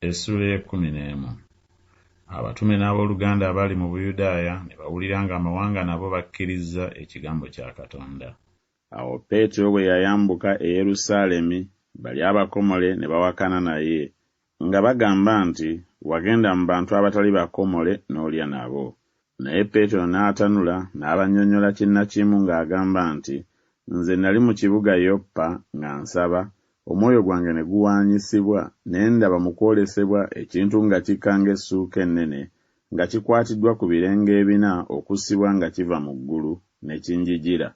Essuula ey'ekkumi n'emu. Abatume n'ab'oluganda abaali mu Buyudaaya ne bawulira ng'amawanga nabo bakkirizza ekigambo kya Katonda. Awo Peetero bwe yayambuka e Yerusaalemi, bali abakomole ne bawakana naye, nga bagamba nti Wagenda mu bantu abatali bakomole n'olya nabo. Naye Peetero n'atanula n'abannyonnyola kinnakimu ng'agamba nti Nze nali mu kibuga Yoppa nga nsaba, omwoyo gwange ne guwaanyisibwa, ne ndaba mu kwolesebwa ekintu nga kikka ng'essuuka ennene, nga kikwatiddwa ku birenge ebina okussibwa nga kiva mu ggulu, ne kinjijira.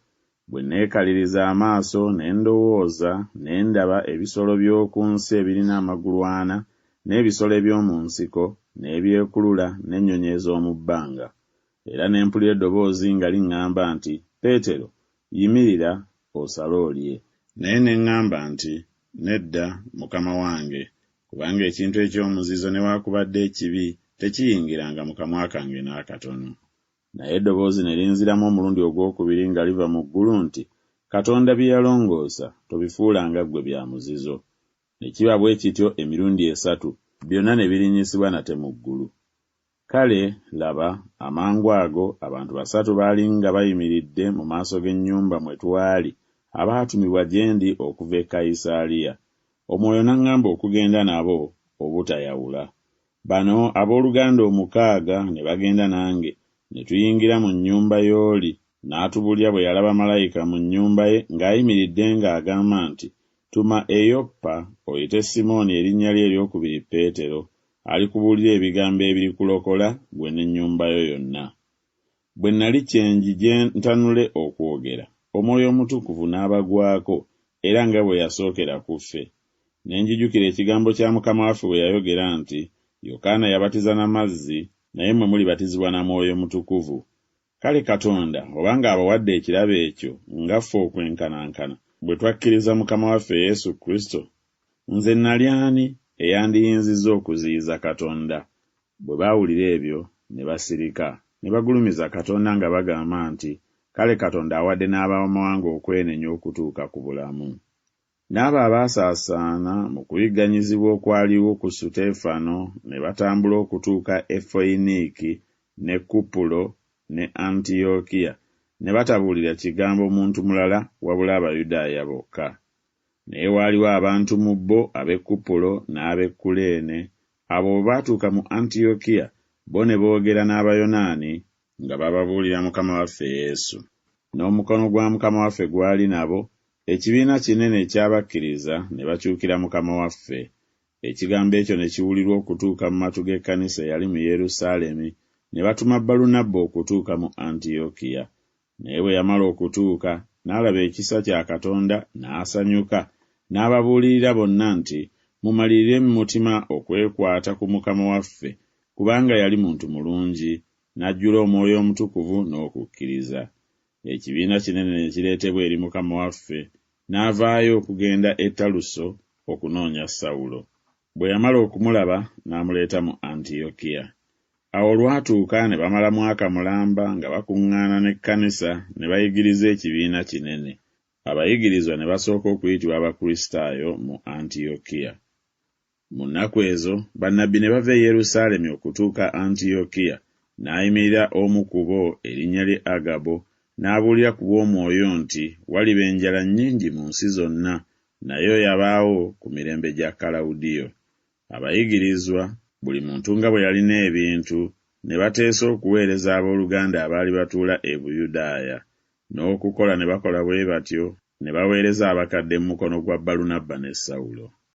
Bwe neekaliriza amaaso ne ndowooza, ne ndaba ebisolo by'oku nsi ebirina amagulu ana, n'ebisolo eby'omu nsiko, n'ebyekulula, n'ennyonyi ez'omu bbanga. Era ne mpulira eddoboozi nga liŋŋamba nti Peetero, yimirira, osale olye. Naye ne ŋŋamba nti Nedda, Mukama wange, kubanga ekintu eky'omuzizo newakubadde ekibi tekiyingiranga mu kamwa kange n'akatono. Naye eddoboozi ne linziramu omulundi ogw'okubiri nga liva mu ggulu nti Katonda bye yalongoosa tobifuulanga ggwe bya muzizo. Ne kiba bwe kityo emirundi esatu, byonna ne birinnyisibwa nate mu ggulu. Kale, laba, amangu ago abantu basatu baali nga bayimiridde mu maaso g'ennyumba mwe twali, abaatumibwa gye ndi okuva e Kayisaaliya. Omwoyo n'aŋŋamba okugenda nabo, obutayawula. Bano ab'oluganda omukaaga ne bagenda nange, ne tuyingira mu nnyumba y'oli, n'atubuulira bwe yalaba malayika mu nnyumba ye ng'ayimiridde ng'agamba nti, Tuma e Yoppa, oyite Simooni erinnya lye eryokubiri Peetero, alikubuulira ebigambo ebirikulokola ggwe n'ennyumba yo yonna. Bwe nnali kye njije ntanule okwogera, Omwoyo Omutukuvu n'abagwako era nga bwe yasookera ku ffe. Ne njijukira ekigambo kya Mukama waffe bwe yayogera nti, Yokaana yabatiza na mazzi, naye mmwe mulibatizibwa na Mwoyo Mutukuvu. Kale Katonda oba ng'abawadde ekirabo ekyo nga ffe okwenkanankana bwe twakkiriza Mukama waffe Yesu Kristo, nze nnali ani eyandiyinzizza okuziyiza Katonda? Bwe baawulira ebyo, ne basirika, ne bagulumiza Katonda nga bagamba nti, Kale Katonda awadde n'ab'amawanga okwenenya okutuuka ku bulamu. N'abo abaasaasaana mu kuyigganyizibwa okwaliwo ku Suteefano ne batambula okutuuka e Foyiniiki ne Kupulo ne Antiyookiya, ne batabuulira kigambo muntu mulala wabula Abayudaaya bokka. Naye waaliwo abantu mu bo ab'e Kupulo n'ab'e Kuleene, abo bwe baatuuka mu Antiyokiya, bo ne boogera n'Abayonaani, nga bababuulira Mukama waffe Yesu. N'omukono gwa Mukama waffe gwali nabo, ekibiina kinene eky'abakkiriza ne bakyukira Mukama waffe. Ekigambo ekyo ne kiwulirwa okutuuka mu matu g'ekkanisa eyali mu Yerusaalemi, ne batuma Balunabba okutuuka mu Antiyokiya. Naye bwe yamala okutuuka, n'alaba ekisa kya Katonda, n'asanyuka, n'ababuulirira bonna nti, Mumalirire mu mutima okwekwata ku Mukama waffe, kubanga yali muntu mulungi, n'ajjula Omwoyo Omutukuvu n'okukkiriza. Ekibiina kinene ne kireetebwa eri Mukama waffe, n'avaayo okugenda e Taluso okunoonya Sawulo. Bwe yamala okumulaba, n'amuleeta mu Antiyokiya. Awo olwatuuka ne bamala mwaka mulamba nga bakuŋŋaana n'ekkanisa ne bayigiriza ekibiina kinene. Abayigirizwa ne basooka okuyitibwa Abakristaayo mu Antiyokiya. Mu nnaku ezo bannabbi ne bava e Yerusaalemi okutuuka Antiyokiya, n'ayimirira omu ku bo, erinnya lye Agabo, n'abuulira ku bw'Omwoyo nti waliba enjala nnyingi mu nsi zonna, naye oyo abaawo ku mirembe gya Kalawudiyo. Abayigirizwa, buli muntu nga bwe yalina ebintu, ne bateesa okuweereza ab'oluganda abaali batuula e Buyudaaya. N'okukola ne bakola bwe batyo, ne baweereza abakadde mu mukono gwa Balunabba ne Sawulo.